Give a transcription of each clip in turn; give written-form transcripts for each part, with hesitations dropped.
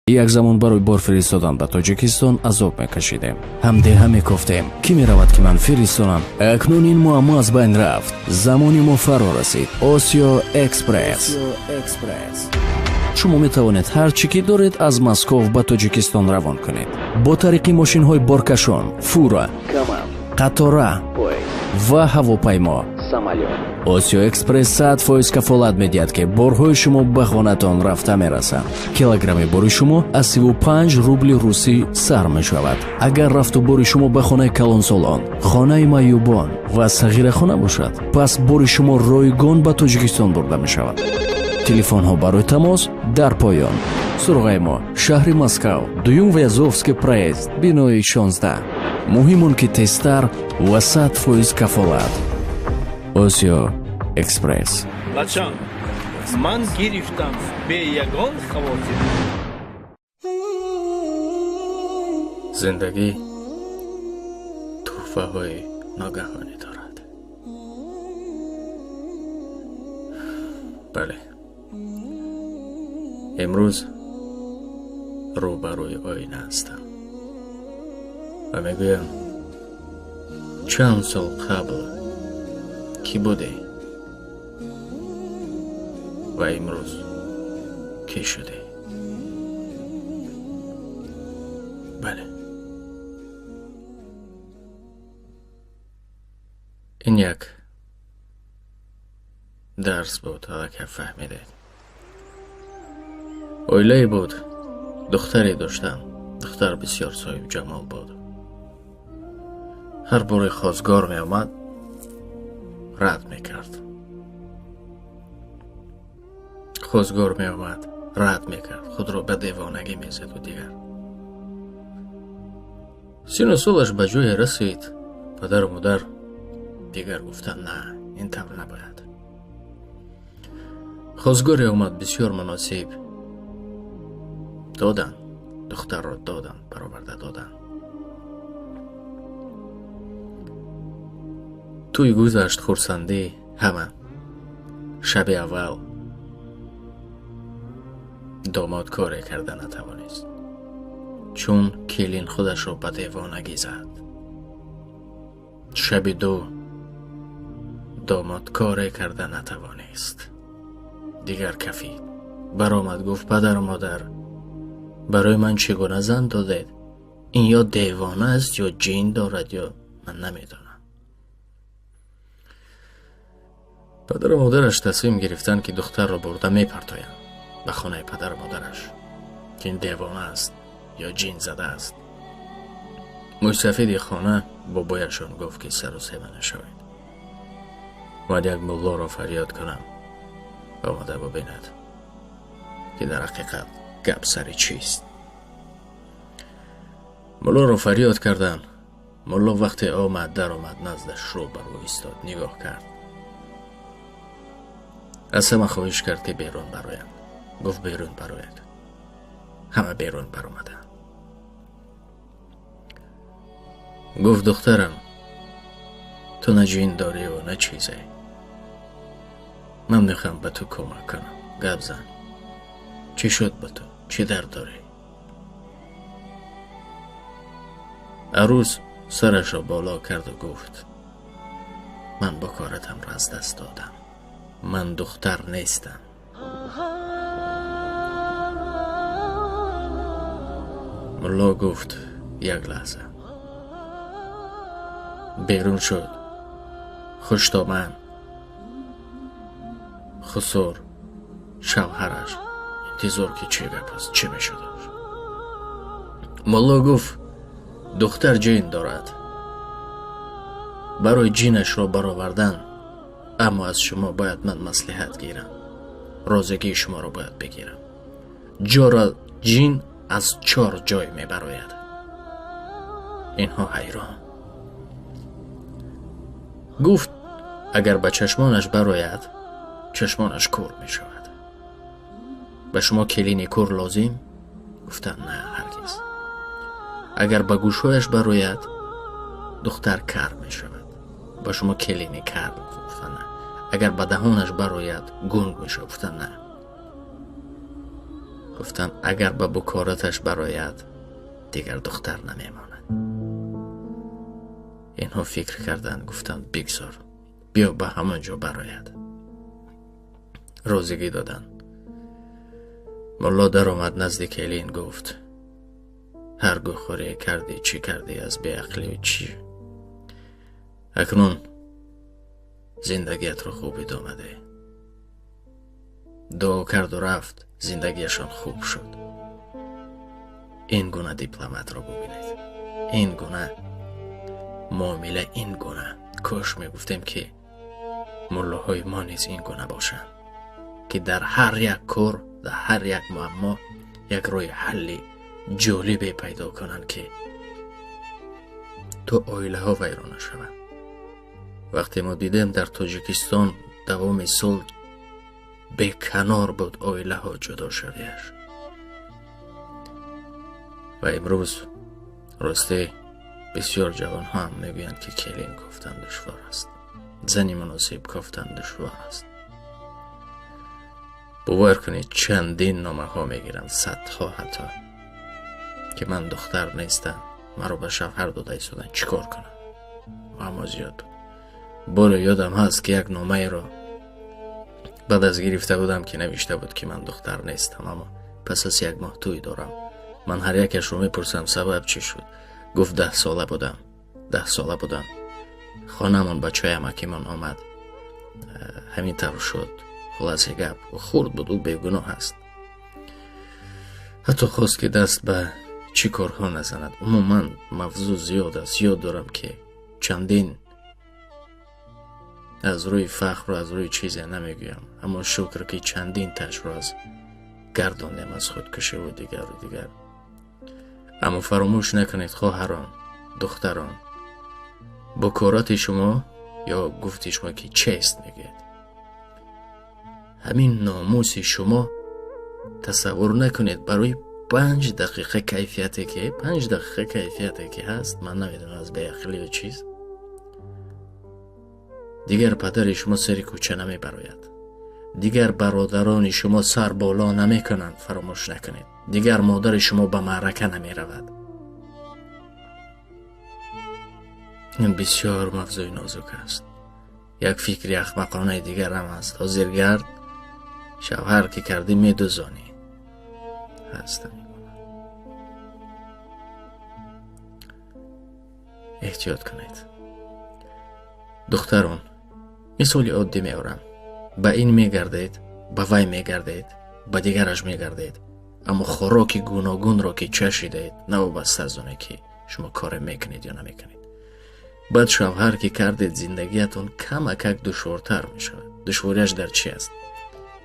Як замон барои бор фиристодан ба Тоҷикистон азоб мекашидем, ҳамдеҳа мекофтем, кӣ меравад, ки ман фиристонам. Акнун ин муаммо аз байн рафт. Замони мо фаро расид. Осиё Экспресс. Шумо метавонед ҳар чӣ ки доред, аз Москов ба Тоҷикистон равон кунед бо тариқи мошинҳои боркашон, фура, қатора ва ҳавопаймо. Осиё Экспресс 100% кафолат медиҳад, ки борҳои шумо ба хонатон рафта мерасанд. Килограмми бори шумо аз 35 рубли русӣ сар мешавад. Агар рафту бори шумо ба хонаи калонсолон, хонаи маъюбон ва сағирахона бошад, пас бори шумо ройгон ба Тоҷикистон бурда мешавад. Телефонҳо барои тамос дар поён. Суроғаи мо: шаҳри Москав, Дуюм Вязовский проезд, бинои 16. Муҳим он, ки тезтар ва 100% кафолат. Осиё Экспресс. Бачам, ман гирифтам бе ягон хавотир. Зиндагӣ тӯҳфаҳои ногаҳонӣ дорад. Бале, имрӯз рӯбарӯи оина ҳастам ва мегӯям: чанд сол қабл кӣ будӣ ва имрӯз кӣ шудӣ? Бале, ин як дарс буд, аллакай фаҳмидед. Оилае буд, духтаре доштам. Духтар бисёр соҳибҷамол буд. Ҳар боре хозгор меомад, рад мекард. Хозгор меомад, рад мекард, худро ба девонагӣ мезаду. Дигар сину солаш ба ҷое расид, падару модар дигар гуфтанд: на, ин тавр набояд. Хозгоре омад бисёр муносиб, доданд, духтарро доданд, бароварда доданд. Тӯй гузашт, хурсандӣ ҳама. Шаби аввал домод коре карда натавонист, чун келин худашро ба девонагӣ зад. Шаби ду домод коре карда натавонист, дигар кафид, баромад, гуфт: падару модар, барои ман чӣ гуна зан додед? Ин ё девона аст, ё ҷин дорад, ё ман намедонам. Падару модараш тасмим гирифтанд, ки духтарро бурда мепартоянд ба хонаи падару модараш, ки ин девона аст ё ҷин зада аст. Мӯйсафеди хона бобояшон гуфт, ки сару сема нашавед, бояд як муллоро фарёд кунам, омада бубинад, ки дар ҳақиқат гап сари чист. Муллоро фарёд карданд. Мулло вақте омад, даромад, наздаш рӯ ба рӯ истод, нигоҳ кард, аз ҳама хоҳиш кард, ки берун бароянд. Гуфт: берун барояд. Ҳама берун баромаданд. Гуфт: духтарам, ту на ҷин дорию на чизе, ман мехоҳам ба ту кӯмак кунам. Гап зан, чӣ шуд ба ту, чӣ дард дорӣ? Арӯс сарашро боло карду гуфт: ман бакоратамро аз даст додам, ман духтар нестам. Мулло гуфт: як лаҳза. Берун шуд. Хуштоман, хусур, шавҳараш интизор, ки чӣ гап аст, чӣ мешуд. Мулло гуфт: духтар ҷин дорад, барои ҷинашро баровардан аммо аз шумо бояд ман маслиҳат гирам, розигии шуморо бояд бигирам. Ҷора ҷин аз чор ҷой мебарояд. Инҳо ҳайрон. Гуфт: агар ба чашмонаш барояд, чашмонаш кур мешавад. Ба шумо келини кур лозим? Гуфтанд: на, ҳаргиз. Агар ба гӯшҳояш барояд, духтар кар мешавад. Ба шумо келини кар? Гуфтанд: на. Агар ба даҳонаш барояд, гунг мешавад. Гуфтанд: на. Гуфтанд, агар ба букораташ барояд, дигар духтар намемонад. Инҳо фикр карданд, гуфтанд, бигзор, биё ба ҳамон ҷо барояд. Розигӣ доданд. Мулло даромад назди келин, гуфт, ҳар гӯхӯрие кардӣ, чӣ кардӣ аз беақлию чӣ, акнун зиндагиятро хуб идома деҳ. Дуо карду рафт, зиндагиашон хуб шуд. Ин гуна дипломатро бубинед, ин гуна муомила, ин гуна. Кош мегуфтем, ки муллоҳои мо низ ин гуна бошанд, ки дар ҳар як кор, дар ҳар як муаммо як роҳи ҳалли ҷолибе пайдо кунанд, ки то оилаҳо вайрон нашаванд. Вақте мо дидем, дар Тоҷикистон давоми сол беканор буд оилаҳо ҷудошавиаш. Ва имрӯз росте бисёр ҷавонҳо ҳам мегӯянд, ки келин кофтан душвор аст, зани муносиб кофтан душвор аст. Бовар кунед, чандин номаҳо мегирам, садҳо ҳатто, ки ман духтар нестам, маро ба шавҳар дода истодан, чӣ кор кунам? Аммо зиёд буд. Боре ёдам ҳаст, ки як номаеро баъд аз гирифта будам, ки навишта буд, ки ман духтар нестам, аммо пас аз як моҳ тӯй дорам. Ман ҳар якашро мепурсам, сабаб чӣ шуд? Гуфт, 10 сола будам, 10 сола будам, хонамон бачаи амакимон омад, ҳамин тавр шуд. Хулоси гап, хурд буд, ӯ бегуноҳ аст. Ҳатто хост, ки даст ба чӣ корҳо назанад. Умуман мавзӯъ зиёд аст. Ёд дорам, ки чандин, аз рӯи фахру аз рӯи чизе намегӯям, аммо шукр, ки чандин ташро аз гардондем аз худкушиву дигару дигар. Аммо фаромӯш накунед, хоҳарон, духтарон, букорати шумо ё гуфти шумо, ки честь мегӯяд, ҳамин номуси шумо, тасаввур накунед, барои 5 дақиқа кайфияте ки, 5 дақиқа кайфияте ки ҳаст, ман намедонам, аз беақлию чиз, дигар падари шумо сари кӯча намебарояд, дигар бародарони шумо сар боло намекунанд. Фаромӯш накунед, дигар модари шумо ба маърака намеравад. Ин бисёр мавзӯи нозук аст. Як фикри ахмақонаи дигарам аст: ҳозир гард, шавҳар ки кардӣ, медузонӣ. Ҳастам. Эҳтиёт кунед, духтарон. Мисоли оддӣ меорам: ба ин мегардед, ба вай мегардед, ба дигараш мегардед, аммо хӯроки гуногунро ки чашидаед, навобаста аз оне ки шумо коре мекунед ё намекунед, баъд шавҳар ки кардед, зиндагиятон камакак душвортар мешавад. Душвориаш дар чи аст?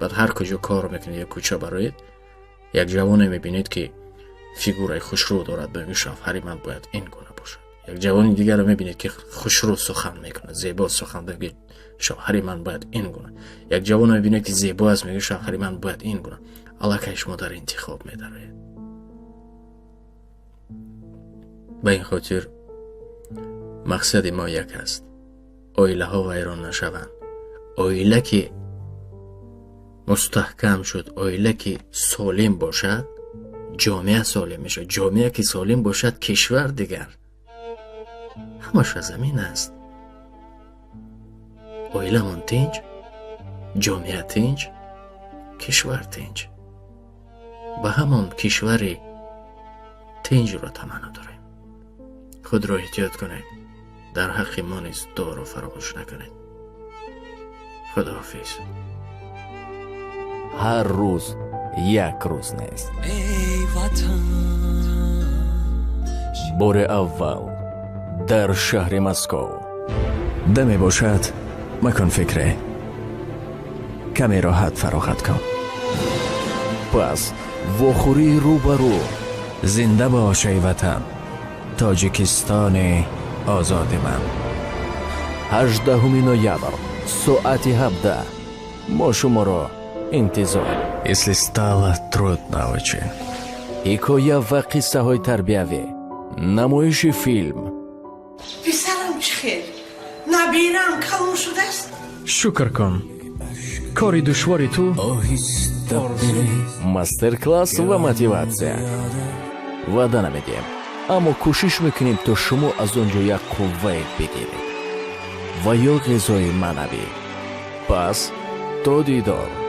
Баъд ҳар куҷо кор мекунед ё кӯча бароед, як ҷавоне мебинед, ки фигураи хушрӯ дорад, мегӯ, шавҳари ман бояд ин гуна бошад. Як ҷавони дигарро мебинед, ки хушрӯ сухан мекунад, зебо сухан мегӯяд, шавҳари ман бояд ин гуна. Як ҷавоне мебинед, ки зебо аст, мегӯяд, шавҳари ман бояд ин гуна. Аллакай шумо дар интихоб медароед. Ба ин хотир мақсади мо як аст: оилаҳо вайрон нашаванд. Оила ки мустаҳкам шуд, оила ки солим бошад, ҷомеа солим мешавад. Ҷомеа ки солим бошад, кишвар дигар ҳамаш аз замин аст. Оиламон тинҷ, ҷомеа тинҷ, кишвар тинҷ. Ба ҳамон кишвари тинҷро таманно дорем. Худро эҳтиёт кунед, дар ҳаққи мо низ дуоро фаромӯш накунед. Худоҳофиз. Ҳар рӯз як рӯз нест. Бори аввал дар шаҳри Москов даме бошад, макун фикре, каме роҳат фароғат кун. Пас вохӯрии рӯ ба рӯ. Зинда бош, эй Ватан, Тоҷикистони озоди ман. 18 ноябр, соати 17 мо шуморо интизор. Если стало трудно очень. Ҳикоя ва қиссаҳои тарбиявӣ, намоиши филм. Писарам чӣ хел, набирам калон шудааст? Шукр кун, кори душвори ту. Оҳиста. Орзу нест. Мастер-класс ва мотиватсия ваъда намедиҳем, аммо кӯшиш мекунем, то шумо аз он ҷо як қуввае бигиред ва ё ғизои маънавӣ. Пас то дидор.